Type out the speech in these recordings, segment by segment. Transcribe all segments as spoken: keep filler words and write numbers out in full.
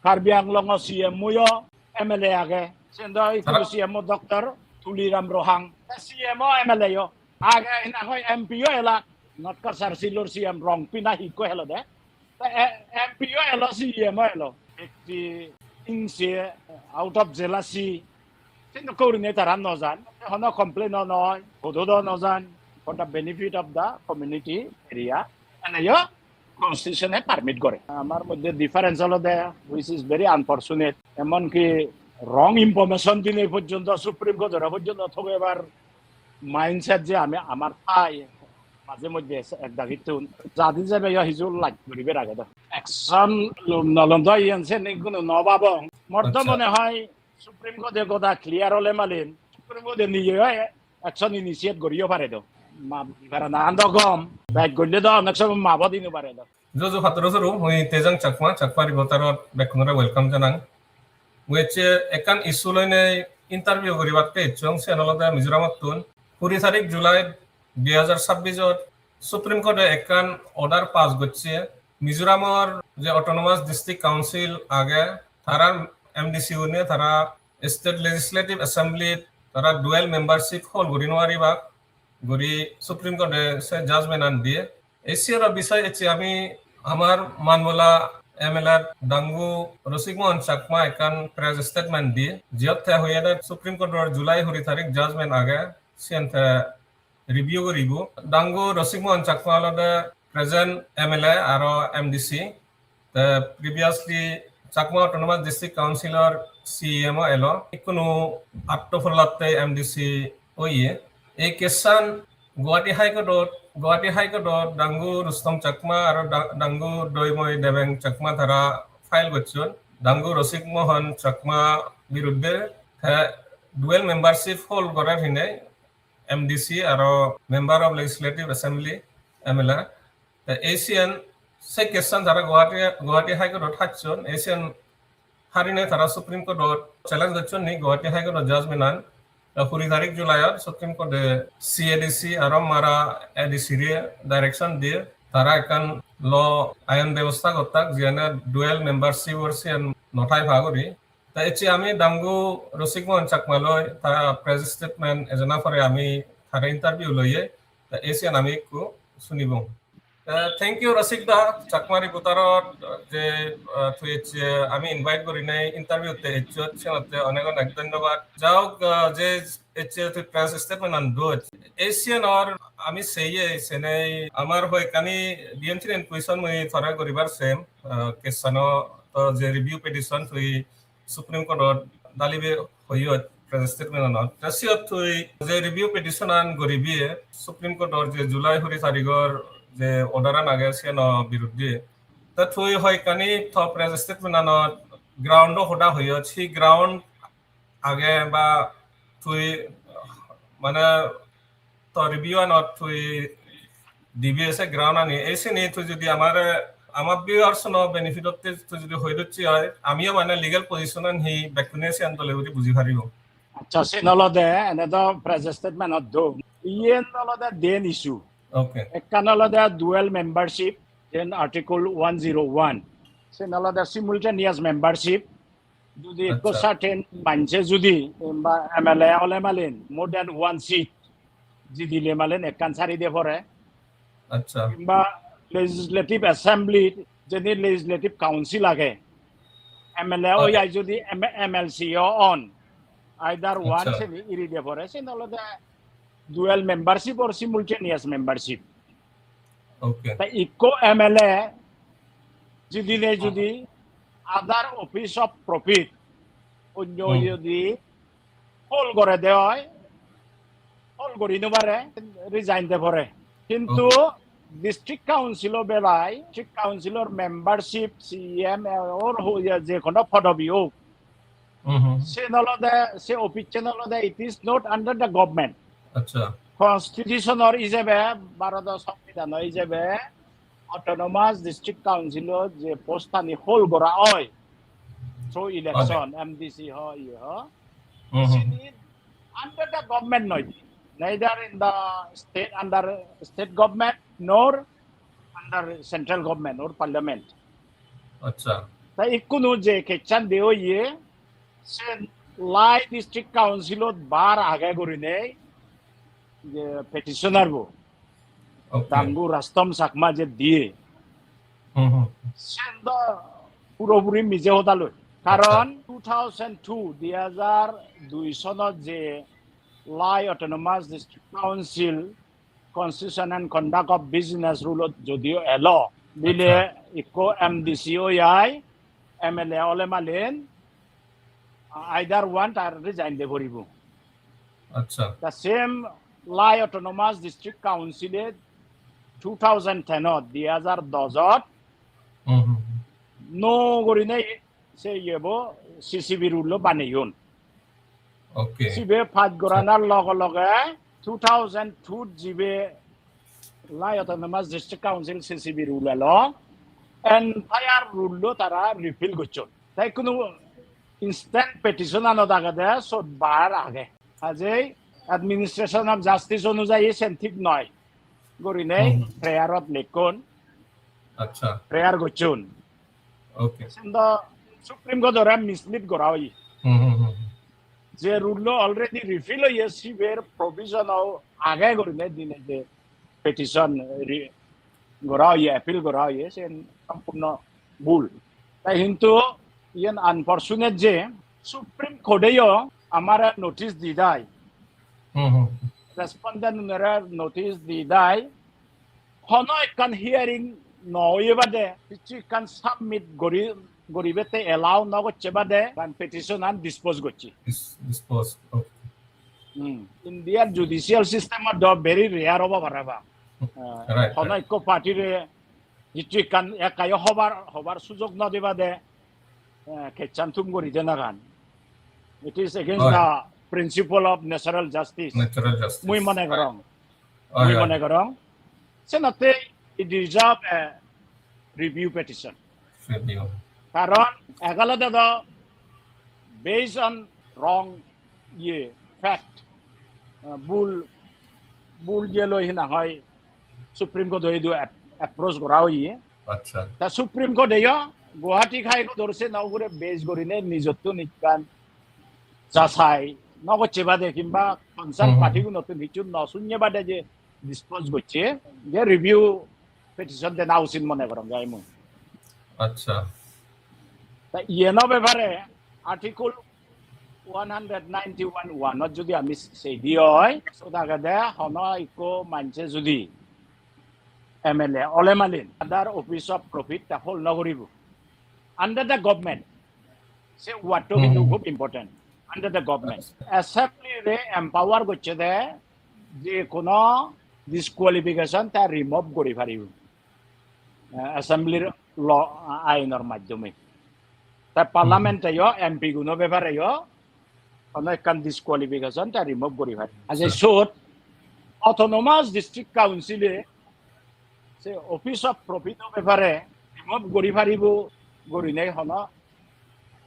Karbi Anglong-o C M-o yo M L A age. Sen do ikko Tara- C M-o Doctor Tuliram Rohang. Te C M-o M L A yo age, hina hoi M P yo elak. Notkar Sarsilor C M Rongpi na hi ikko elo de. Te, e, M P yo elo, C M-o elo. Ekti ingse, out of jealousy. Sen do gurinei tara no jan. Hono complain-o noi. Hodo do no jan. For the benefit of the community area. Ene yo constitution-e permit gore. Amar moddhe difference olode, which is very unfortunate. Emon ki wrong information dinei porjonto Supreme Court-ore porjonto thogebar mindset je ami amar thai, maje moddhe ek dagittun. Jadi jebe yo hiju laj guribar age do. Action lom no lom do iyen sen ikkunu no babong. Mor do Acha. Mone hoi Supreme Court-e goda clear ole malen, Supreme Court-e nije oi action initiate guriyo pare do. Ma, para na ando gom, bek golle do onek somoy mabo di no pare do. Juju patturu suru, mui Tejang Chakma, Chakma Reporter-ot bekkunore welcome janang. Mui ecche ekkan issue loinei interview guribatte ecchong, siyan olode Mizoramottun. Kuri tarik July dui hajar sabbis-ot Supreme Court-e ekkan order pass gocche, Mizoramor je Autonomous District Council age, tarar M D C gune tara State Legislative Assembly-t tara dual membership hold guri no paribak guri Supreme Court-e se judgment-an diye. Ei siyero bisoy ecche ami amar manbola M L A Dangu Rosik Mohan Chakma ekkan press statement diye, jiyot te hoyede Supreme Court-or July kuri tarik judgment age, siyan te review guribo. Dangu Rosik Mohan Chakma olode present M L A aro M D C. Te previously Chakma Autonomous District Council-or C E M-o elo. Ikkunu atto pollatte M D C oye. Ei case-an Guwahati High Court-ot, Guwahati High Court-ot Dangu Rustom Chakma aro Da-, Dangu Doimoi Debeng Chakma tara file gocchon. Dangu Rosik Mohan Chakma biruddhe te dual membership hold gorer hinei M D C aro Member of Legislative Assembly, M L A. Te ei siyan se case-an tara Guwahati, Guwahati High Court-ot hacchon, ei siyan harine tara Supreme Court-ot challenge gocchon ni Guwahati High Court-or judgment-an. Te kuri tarik July-ot Supreme Court-e C A D C aro Mara A D C re direction diye, tara ekkan law ain bebosta gottak, jiyane dual membership-or siyan no thai pa guri. Ta ecche ami Dangu Rosik Mohan Chakma loi ta press statement ejana pore ami tare interview loye. Ta ei siyan ami ekku sunibong. Ta thank you Rosik da, Chakma Reporter-ot je, ah, tui ecche ami invite gurinei interview-tte ecchot, senotte onek onek dhonnobad. Jaok, ah, je ecche tui press statement-an doj. Ei siyanor ami seye senei amar hoyekkani diyen tinen question mui tore guribar sem, ah, case-ano to je review petition tui Supreme Court-ot dalibe hoyot press statement-anot. Te siyot tui je review petition-an guribe Supreme Court-or je July kuri tarigor je order-an age siyano biruddhe. Te tui hoyekkani to press statement-anot ground-o hoda hoyot, hi ground age ba tui mane to review-anot tui dibe se ground-ani, ei sini tui jodi amare, ama viewers-uno benefit-otte tui jodi hoi docche oi, amiyo mane legal position-an hi bekkune siyan dole guri buji paribo. Accha, sen olode ene do press statement-ot do. Iyen olode den issue. Okay. Ekkan olode dual membership, then Article one zero one. Sen olode simultaneous membership. Judi ekko Accha. Certain manje judi, em, ba M L A ole malen more than one seat jidile malen ekkan sari de pore. Accha. Ba Legislative Assembly, jeni Legislative Council age, M L A oi Okay. Ai judi M-, M L C o on, either one Accha. Seni iri de pore, sen olode dual membership or simultaneous membership. Okay. Ta ikko M L A judi ne judi other office of profit onyo Hmm. Judi hold gore de oi, hold gori no pare, resign de pore. Kintu Okay. District Council-o belai, District Council-or membership, C E M or ho-, je hono podobi ok, Mhm. Sen olode, se office sen olode, it is not under the government. Accha. Constitution-or ijebe, Bharodo Songbidhano ijebe, Autonomous District Council-o je post-ani hold gora oi through election, Okay. M D C ho, iye ho. Mhm. Sini under the government noi, neither in the state, under state government nor under central government or parliament. Accha. Ta ikkunu je case-an de oye, sen Lai District Council-ot bar age gurinei je petitioner bo, okay, Dangu Rustom Chakma je diye, hmm, hmm, sen do puropuri mije hoda loi. Karon two thousand two, dui hajar dui sonot je Lai Autonomous District Council Constitution and Conduct of Business rule-ot jodio elo, bile, acha, ikko M D C oi ai, M L A ole malen, either one tar resign de poribo. Acha. The same Lai Autonomous District Council-e two thousand ten-ot, dui hajar dosot, hmm, hmm, hmm, nuo gurinei se iyebo C C B rule-o baneyon. Okay. Sibe pass goranar loge loge two thousand two-t jibe Lai Autonomous District Council C C B rule elo, entire rule-o tara repeal gocchon. Tai hono instant petition-anot agede, sot bar age. Ajei administration of justice onujayi sen thik noi gurinei, hmm, prayer-ot lekkon. Acha. Prayer gocchon. Okay. Sen do Supreme Court-ore mislead gora oye. Hmm, hmm, hmm. Je rule-o already repeal oye, siber provision-o age gurinei dinei je petition re-, gora oye, appeal gora oye, sen sompurno bul. Tai hintu iyen unfortunate je Supreme Court-eyo amare notice di dai. Hmm, hmm. Respondent-unore notice di dai. Hono ekkan hearing no oye bade, hissu ekkan submit gori, goribette allow no gocche bade, ekkan petition-an dispose gocche. Dis-, dispose, okay. Hmm. Indian judicial system-ot do very rare obo parapang. Eh, right, hono, right, ekko party-re hissu ekkan ekkayo hobar, hobar sujog no dibade, eh, case-an thum guri denagan. It is against, oi, the principle of natural justice. Natural justice. Mui mone, oi, gorong. Oi, mui, oi, mone gorong. Senotte it deserve a review petition. Review. Karon egalode do based on wrong ye fact, uh, bul, bul ye loi hina hoi Supreme Court-o idu ap-, approach gora oye. Acha. Ta Supreme Court-eyo Guwahati High Court-or seno ugure base gurinei nijottun ekkan jachai no gocche bade kimba concern, hmm, party-gunottun hissu no sunye bade je dispose gocche, je review petition dena usit mone gorong ai mui. Acha. Ta iyeno bepare Article one hundred ninety-one one-ot jodi ami sei di oi, sot agede hono ekko manche jodi M L A ole malin under office of profit ta hold no guribo. Under the government, se word-to, hmm, hintu, hmm, khub important. Under the government. Assembly-re empower gocche de je hono disqualification ta remove guri paribo. Eh, assembly-r law, ainor maddhome. Ta, hmm, parliament-eyo, M P-guno bepare-yo hono ekkan disqualification ta remove guri pare. Aje, sir, sot Autonomous District Council-e se office of profit-o bepare remove guri paribo gurinei hono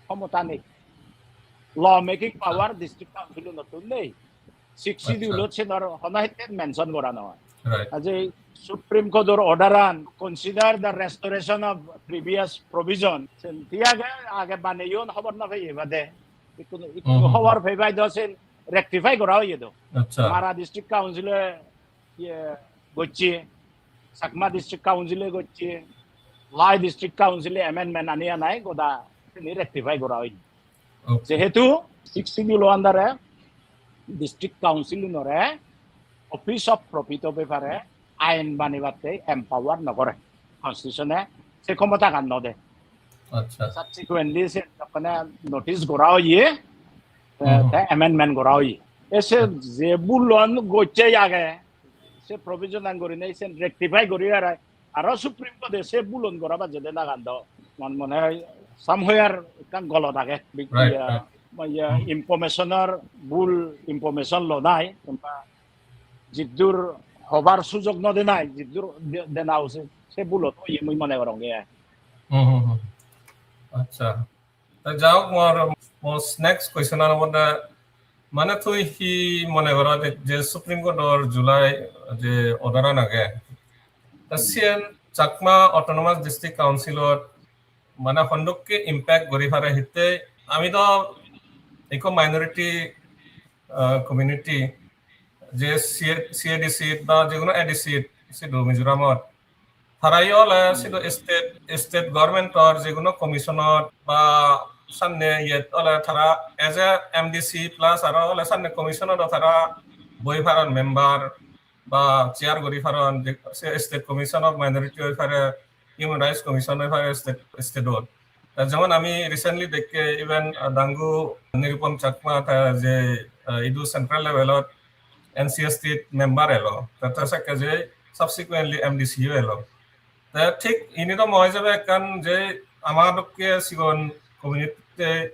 khomota nei. Law making power district council-unottun nei. Sixth, acha, schedule-ot senor hono hette mention gora no oi. Right. Aje Supreme Court-or order-an consider the restoration of previous provision. Sen hi age, age baneyon hobor no peye bade. Ikku, ikku, hmm, hobor pei pai do sen rectify gora oye do. Acha. Mara District Council-e iye gocche, Chakma District Council-e gocche, Lai District Council-e amendment ani anai goda sini rectify gora oye. Okay. Jehetu Sixth Schedule-o under-e District Council-unore Office of Profit-o bepare ain banibatte empower no gore. Constitution-e se khomotagan no de. Acha. Subsequently se jokkone notice gora oye, te, hmm, te amendment gora oye. E se, hmm, je bulon gocche age, se provision-an gurinei sen rectify guri arai. Aro Supreme Court-e se bulon gora bajede nagan do. Mon mone hoi somewhere ekkan golot age. Right, iya, right. Iya, hmm, information-or bul information lo nai. Jiddur hobar sujog no denai, jiddur de-, dena usit, se bulot oye mui mone gorong ge. Hmm, hmm, hmm. Acha. Ta jahok, mor, mor next question-an olode, mane tui hi mone goro je, je Supreme Court-or July je order-an age, ta, hmm, siyen Chakma Autonomous District Council-ot Mane hondokke impact guri pare hitte ami do ekko minority, ah, community, je C A D C ba jekono A D C sidu Mizoramot. Tarayo ole sidu state, state government-or jekono commission-ot ba sanne iyet ole tara as a M D C plus aro ole sanne commission-ot tara boi paron member ba chair guri paron, je se state commission of minority oi pare, human rights commission oi pare state, state-ot. Ta jemon ami recently dekke even, ah, Dangu Nirupam Chakma ta je, ah, idu central level-ot N C S T member elo, ta, ta sekke je subsequently M D C o elo. Te thik ini do mui jebe ekkan je ama dokke sigon community-te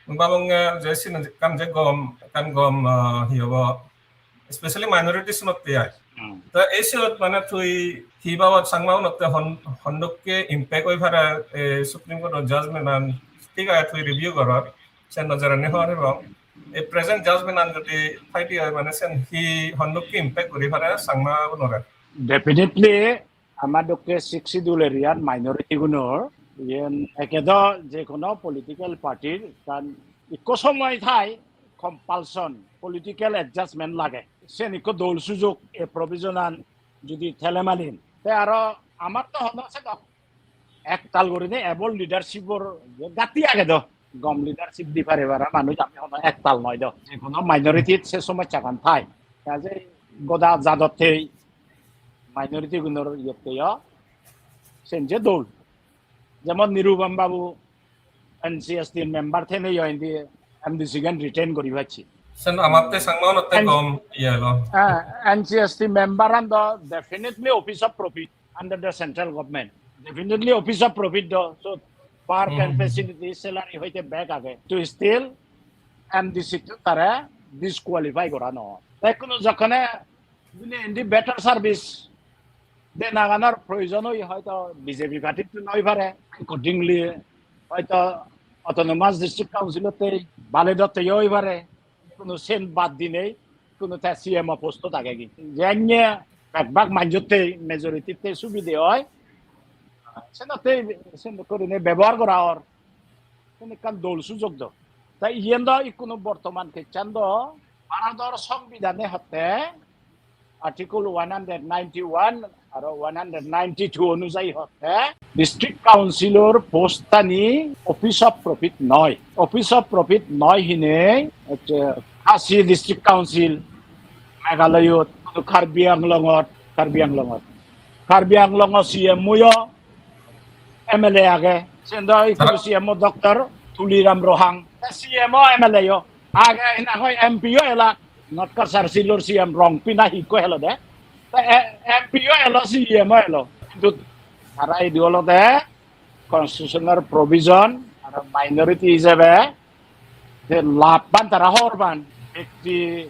mui babonge je siyen ekkan je gom, ekkan gom, ah, hi hobo, especially minorities-unotte ai. Hmm. Te ei siyot mane tui hi babot Changma-unotte hon-, hondokke impact oi pare, eh, Supreme Court-o judgment-an thik age tui review goror, sen nojarani hor ebong ei present judgment-an jodi paide oi mane sen hi hondokke impact guri pare Changma-unore? Definitely, ama dokke Sixth Schedule area-r minority gunor, iyen eke do je kono political party-r ekkan ikko somoy thai compulsion, political adjustment lage. Sen ikko dol sujog, e provision-an jodi thele malin. Te aro amar do hono sedok ektal gurinei able leadership-or gatti age do. Gom leadership di pare para manuj ami hono ektal noi do. Je kono minority-t se somossagan thai. Kaje goda jadottei minority gunor iyotte yo sen je dol. Jemon Nirupam Babu N C S T member thene yo indi M D C gan retain guri pacche. Sen amatte Changma-unotte N-, gom iye elo. Ah, N C S T member-an do definitely office of profit under the central government. Definitely office of profit do. So work and Hmm. facility, salary hoite bek age. To still M D C-ttun tare disqualify gora no. Te kono jokkone jodi indi better service denaganor proyojon oi hoito B J P party-ttun oi pare, accordingly hoito Autonomous District Council-otte bale dotte oi pare, kono sen bad dinei, kono te C M-o post-ot age gi. Jenne bek bak manjotte majority-tte subide oi, senotte sen gurinei bebohar gora or. Sen ekkan dol sujog do. Ta iyen do ikkunu bortoman kechan do Bharodor Songbidhane hotte Article one hundred ninety-one aro one hundred ninety-two onujayi hotte District Council-or post-ani office of profit noi. Office of profit noi hinei hocche Khasi District Council, Meghalayot, Karbi Anglongot, Karbi Anglongot. Karbi Anglongo C M-o yo M L A age. Sen do ikko C M-o Doctor Tuliram Ronghang. C M-o M L A yo. Age hina hoi M P yo elak. North Cachar Hillor C M Rongpi na hi ikko elo de. Te, eh, M P yo elo, C M-o elo. Hintu tara idu olode constitutional provision, aro minority ijebe je labban tara hobor pan, ekti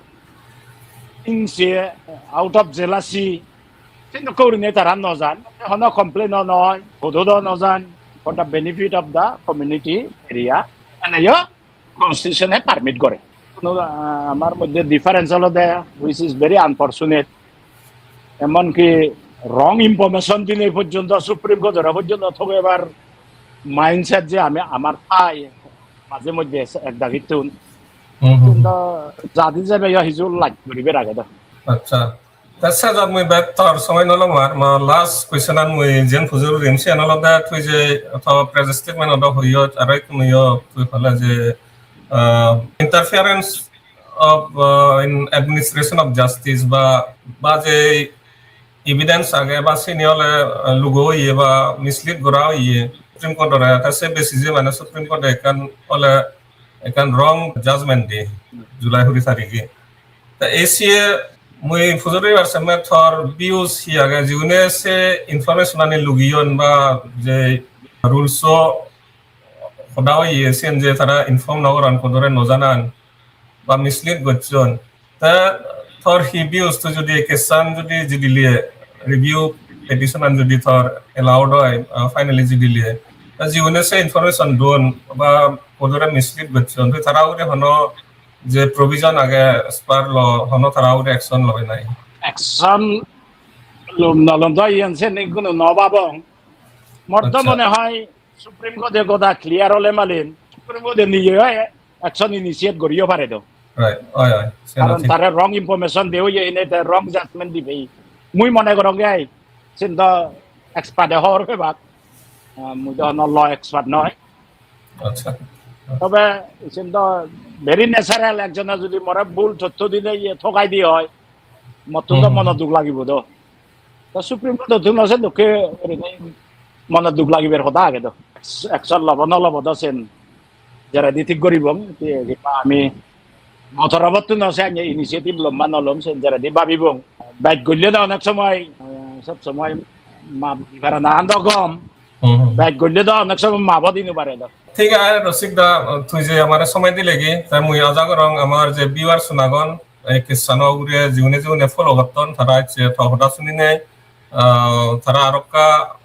hingse, out of jealousy, sen dokke gurinei tara no jan, hono complain-o noi, court-o no jan, for the benefit of the community area, eneyo constitution-e permit gore. Kono, ah, amar moddhe difference olode, which is very unfortunate. Emonki wrong information dinei porjonto Supreme Court-ore porjonto thogebar mindset je ami amar thai maje moddhe ek dagittun. Hmm, hmm, hmm. Kintu jadi jebe yo hiju laj guribar age do. Accha. Ta sejot mui bek tor somoy no lomar, ma last question-an mui jen pujor gurim, siyan olode tui je to press statement-ot hoyot, aro ekku mui yo tui hole je, ah, interference of, uh, in administration of justice ba, ba je evidence age ba sini ole, uh, lugo oye ba mislead gora oye Supreme Court ore, ta se basis e mane Supreme Court e ekkan ole ekkan wrong judgment di July kuri tarige. Ta A C A mui pujor guribar somoy tor views hi age, jigune se information ani lugiyon ba je rules o hoda oye, siyen je tara inform no goron, hodore no janan ba mislead gocchon. Te tor hi views, tui jodi ei case-an jodi jidile, review petition-an jodi tor allowed oi, ah, finally jidile, te jigune se information don ba hodore mislead gocchon, tui tara ugure hono je provision age as per law, hono tara ugure action lobe nahi? Action lom no lom do iyen sen ikkunu no babong. Mor do Accha. Mone hoi Supreme Court-e goda clear ole malin, Supreme Court-e nije oi action initiate goriyo pare do. Right, oi, oi. Seno Karon thik. Tare wrong information de oye, ine te wrong judgment dibe. Mui mone gorong ai, sen do expert-e hobor pebak. Ah, mui do hono law expert noi. Acha. Tobe sen do very natural, ekjone jodi more bul totto dile iye thogai di oi, mottun do Hmm. mono duk lagibo do. To Supreme Court-ottun se dokke gurinei mono duk lagibar hoda age do. Action lobo no lobo do sen jeredi thik goribong, ti-, kiba ami mo torobottun se anye initiative lom ba no lom sen jeredi babibong. Bej golle do onek somoy, eh, sob somoy map di para na do gom. Hmm. Bej golle do onek somoy map-o di no pare do. Thik age, Rosik da, tui je amare somoy dilegi, te mui aja gorong amar je viewers-un agon, ei case-ano ugure jigune jigune follow gotton, tara ecche to hoda suninei, ah, tara arokka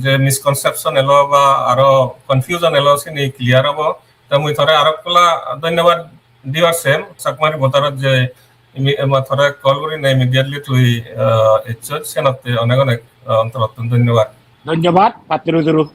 je misconception elo ba aro confusion elo, sini clear obo. Te mui tore arokkola dhonnobad dibar sem, Chakma Reporter-ot je imi-, ema tore call gurinei immediately tui, ah, ecchoj, senotte onek onek, ah, ontorottun dhonnobad. Dhonnobad, patturu turu.